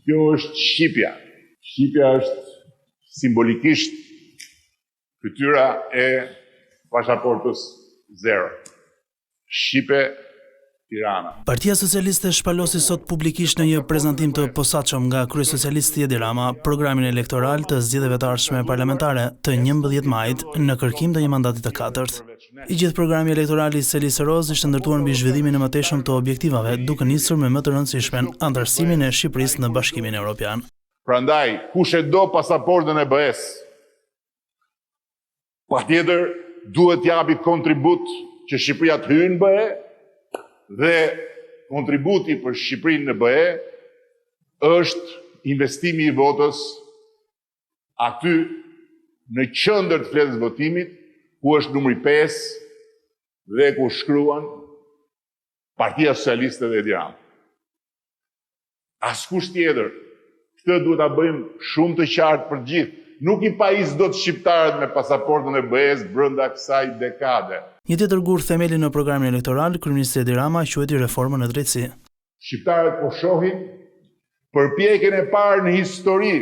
Kjo është shqipja. Shqipja është simbolikisht fytyra e pasaportës zero. Shqipe Tirana. Partia Socialiste shpalosi sot publikisht në një prezantim të posaçëm nga kryesocialisti Edi Rama programin elektoral të zgjedhjeve të ardhshme parlamentare të 11 majit në kërkim të një mandati të katërt. I gjithë programi elektoral i selisë rozë ishte ndërtuar mbi zhvillimin e mëtejshëm të objektivave, duke nisur me më të rëndësishmen, anëtarësimin e Shqipërisë në Bashkimin Europian. Prandaj, kush e do pasaportën e BE-së, patjetër duhet të japi kontribut që Shqipëria të hyjë në BE dhe kontributi për Shqipërinë në BE është investimi i votës aty në qendër të fletës votimit, ku është numri 5 dhe ku shkruan Partia Socialiste dhe Edi Rama. Askush tjetër, këtë duhet ta bëjmë shumë të qartë për të gjithë. Nuk i pajis dot shqiptarët me pasaportën e BE-së brenda kësaj dekade. Një tjetër gur themeli në programin elektoral, kryeministri Edi Rama quajti reformën në drejtësi. Shqiptarët po shohin përpjekjen e parë në histori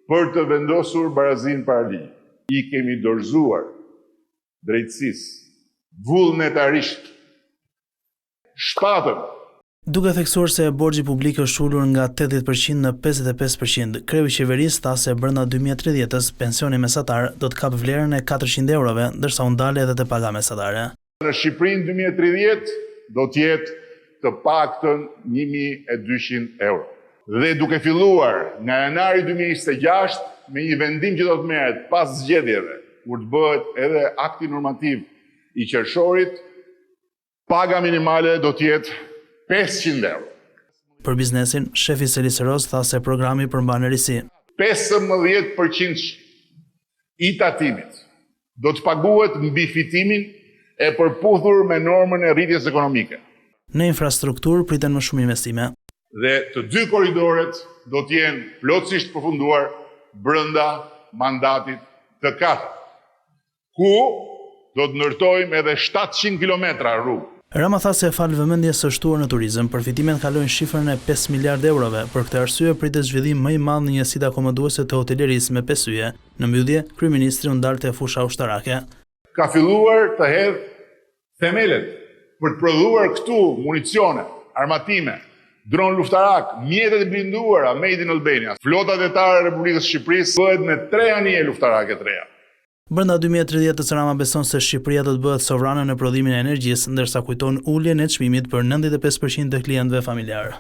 për të vendosur barazinë para ligjit. I kemi dorëzuar drejtësisë vullnetarisht shpatën. Duke theksuar se borxhi publik është ulur nga 80 për qind në 55 për qind, kreu i qeverisë tha se brenda 2030-ës pensioni mesatar do të kapë vlerën e 400 eurove, ndërsa u ndal edhe te paga mesatare. Në Shqipëri në 2030 do të jetë të paktën 1200 euro. Dhe duke filluar nga janari 2026 me një vendim që do të merret pas zgjedhjeve, kur të bëhet edhe akti normativ i qershorit, paga minimale do të jetë 500 euro. Për biznesin, shefi i selisë rozë tha se programi përmban risi. 15% i tatimit do të paguhet mbi fitimin e përputhur me normën e rritjes ekonomike. Në infrastrukturë priten më shumë investime. Dhe të dy korridoret do të jenë plotësisht përfunduar brenda mandatit të katërt, ku do të ndërtojmë edhe 700 kilometra rrugë. Rama tha se falë vëmendjes së shtuar në turizëm, përfitimet kalojnë shifrën e 5 miliard eurove. Për këtë arsye pritet zhvillim më i madh në njësitë akomoduese të hotelerisë me pesë yje. Në mbyllje, kryeministri u ndal te fusha ushtarake. Ka filluar të hedhë themelet për të prodhuar këtu municione, armatime, dron luftarak, mjete të blinduara made in Albania. Flota detare e Republikës së Shqipërisë bëhet me tre anije luftarake të reja. Brenda 2030-ës Rama beson se Shqipëria do të bëhet sovrane në prodhimin e energjisë, ndërsa kujton uljen e çmimit për 95% të klientëve familjarë.